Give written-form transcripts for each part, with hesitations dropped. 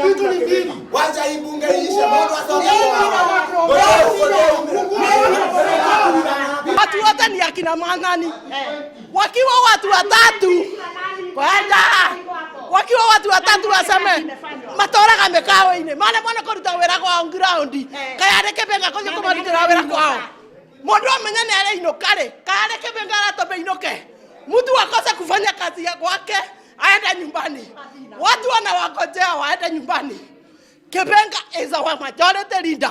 Vitu ni mbili. Wacha hii bunge iishe, bado Watu wote ni akina Mang'ani, wakiwa watu watatu kwenda, wakiwa watu watatu waseme matoraga mĩkawa-inĩ mane mwana kũruta wĩra kwao ground kayarĩ kĩbĩnga kũthiĩ kũmarutĩra wĩra kwao. Mũndũ amenye nĩ arainũka rĩ, kayarĩ kĩbĩnga aratũmbe inũke, mtu akose kufanya kazi ya kwake aende nyumbani, watu wanawangojea waende nyumbani. Kibenga is our majority leader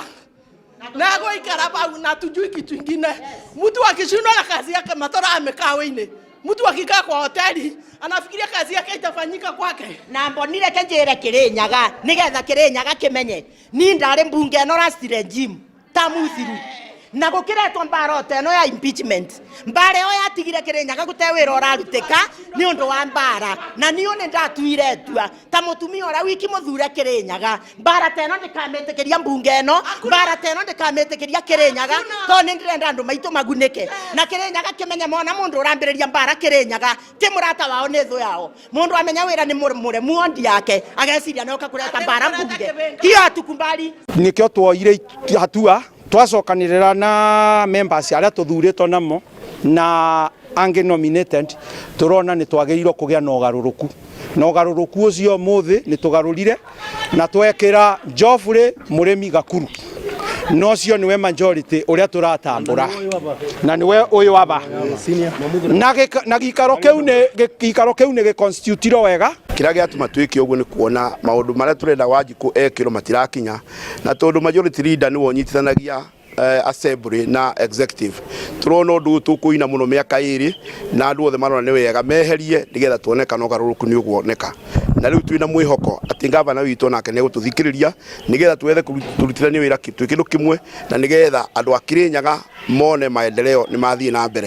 na gũikara pau na tujui kitu ingine. Mtu akishindwa na kazi yake matora amekaa wini. Mtu akikaa kwa hoteli anafikiria kazi yake itafanyika kwake. Na mbonire ke njire Kirinyaga nigetha Kirinyaga kimenye ni ndari mbunge eno last regime ta muthiru na gukiretwo mbara ota eno ya impeachment. Mbara ĩyo yatigire Kirinyaga gute wĩra ũrarutĩka nĩ ũndũ wa mbara, na niũ nĩ ndatuire itua ta mũtumia ũrĩa wiki mũthure Kirinyaga. Mbara ta ĩno ndĩkamĩtĩkĩria mbunge ĩno, mbara ta ĩno ndĩkamĩtĩkĩria Kirinyaga, tondũ nĩ ndĩrenda andũ maitũ magunĩke na Kirinyaga kĩmenye mona mũndũ ũrambĩrĩria mbara Kirinyaga ti mũrata wao nĩ thũ yao. Mũndũ amenya wĩra nĩ mũremu ondi yake ageciria nĩoka kũreta mbara mbunge hiyo hatukumbali. Nikio tuoire hatua twacokanirira na members aria tuthuritwo namo na angi nominated, turona ni twagiriirwo kugia na ugaruruku, na ugaruruku ucio muthi ni tugarurire na twekira Geoffrey Murimi Gakuru, na ucio niwe majority uria turatambura na niwe uyu aba na gikaro kiu ni gikaro kiu ni giconstitutirwo wega. Kĩrĩa gĩatũma twĩke ũguo nĩ kuona maũndũ marĩa tũrenda Wanjikũ ekĩrwo matirakinya, na tondũ majority leader nĩwe ũnyitithanagia assembly na executive, turona ũndũ ũyũ tũkũina mũno mĩaka ĩrĩ na andũ othe marona nĩ wega meherie nĩgetha tuone kana ũgarũrũku nĩ ũguoneka. Na rĩu twĩna mwĩhoko atĩ gavana witũ nake nĩ egũtũthikĩrĩria nĩgetha twethe tũrutithanie wĩra twĩ kĩndũ kĩmwe, na nĩgetha andũ a Kirinyaga mone maendeleo nĩ mathiĩ na mbere.